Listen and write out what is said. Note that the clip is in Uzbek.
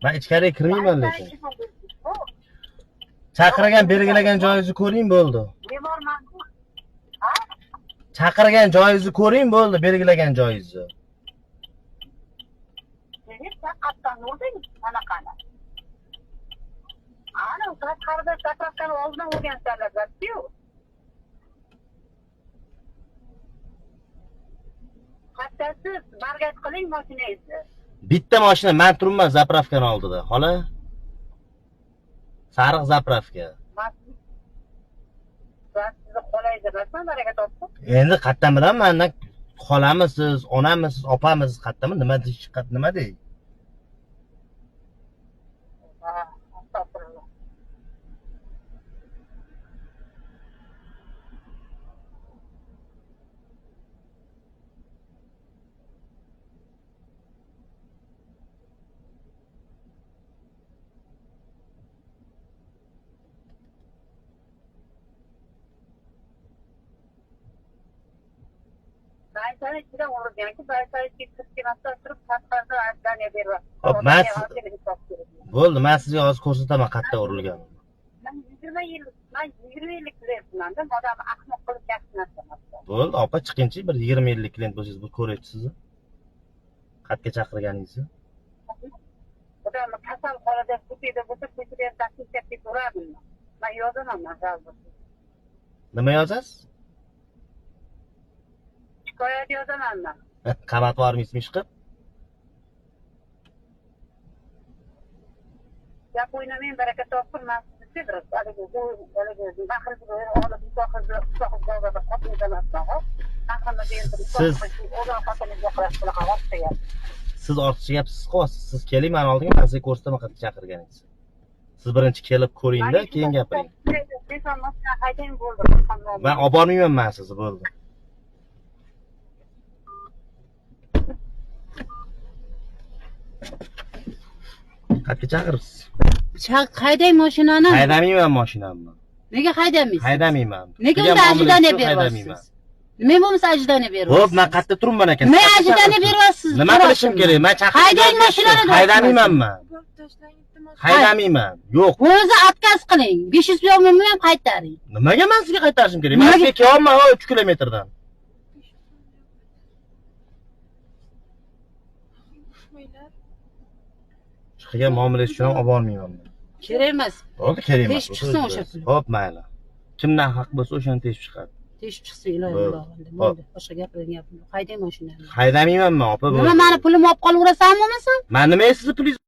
Man ichkariga kirmayman lekin. Chaqirgan, belgilagan joyingizni ko'ring, bo'ldi. Bemorman. Ha? Chaqirgan joyingizni ko'ring, bo'ldi, belgilagan joyingizni. Sen qayerdan urding anaqani? Ana, tashqarida заправка ni oldidan urgansanlar, ku. Qattasiz, bargak qiling mashinangizni. Bitta mashina, man turibman заправка ni oldida, xola. Sariq заправка. Man sizni xolangiz emasman, baraka topsin. Endi qayerdan bilaman, mandan xolamisiz, onamisiz, opamisiz, qayerdan nima deyish, nima dey? Ha, astag'firulloh. Baysani ichida urilganki, Baysani ichiga kirib kelmasdan turib tashqarida ожидание beryapti. Hop, bo'ldi, men sizga hozir ko'rsataman qayerda urilganini. Man 20 yil, man 20 yillik klientmanda, odamni ahmoq qilib yaxshi narsa emas. Bo'ldi, opa, chiqingchi, bir 20 yillik klient bo'lsangiz, bu ko'raychi sizni. Qayerga chaqirganingizni. Odamni kasal holida ko'chada bo'lsa, ko'chada ham taksi ketaverardim man. Man yozaman, man жалоба. Nima yozasiz? Shikoyat yozaman man. Qamatib yubormaysizmi ishqilib? Gap o'ynamang, baraka topsin, man sizni bir haligi haligi mahrimni olib nikoh bozorda xotin emasman, hop. Mahrimni berib o'g'il xotiningizga qilasiz bunaqa ortiqcha gap. Siz ortiqcha gap siz qilyapsiz. Siz keling mani oldimga, men sizga ko'rsataman qayerga chaqirganingizni. Siz birinchi kelib ko'ringda, keyin gapiring. Beson mashina haydang bo'ldi. Men olib bormayman man sizni, bo'ldi. Qayerga chaqiribsiz? Haydang mashinani. Haydamayman mashinamni. Nega haydamaysiz? Haydamayman. Nega Turgan unda ожидание muomalangiz haydamayman. beryapsiz? Nima bo'lmasa ожидание beryapsiz? Xo'p, men qayerda turibman ekan? Nima ожидание beryapsiz? Nima qilishim kerak? Men chaqirib Haydang mashinani. Haydamayman men. Bo'lib tashlang, iltimos. Haydamayman. Yo'q. O'zi отказ qiling. 500 so'mni ham qaytaring. Nimaga men sizga qaytarishim kerak? Men Nimaga? sizga kelyapman 3 kilometrdan. Tushmanglar. Chiqgan muomalangiz uchun ham olib bormayman men. Kerak emas. Bo'ldi, kerak emas. Teshib chiqsin o'sha pul. Xo'p, mayli. Kimdan haq bo'lsa o'shani teshib chiqadi. Teshib chiqsin iloyim Bo'ldi. Allohim. Bo'ldi. Boshqa gapiradigan gapim yo'q. Haydang mashinani. Haydamayman men, opa, bo'ldi. Nima mani pulimni olib qolaverasanmi bo'lmasa? Men nimaga sizni pulingizni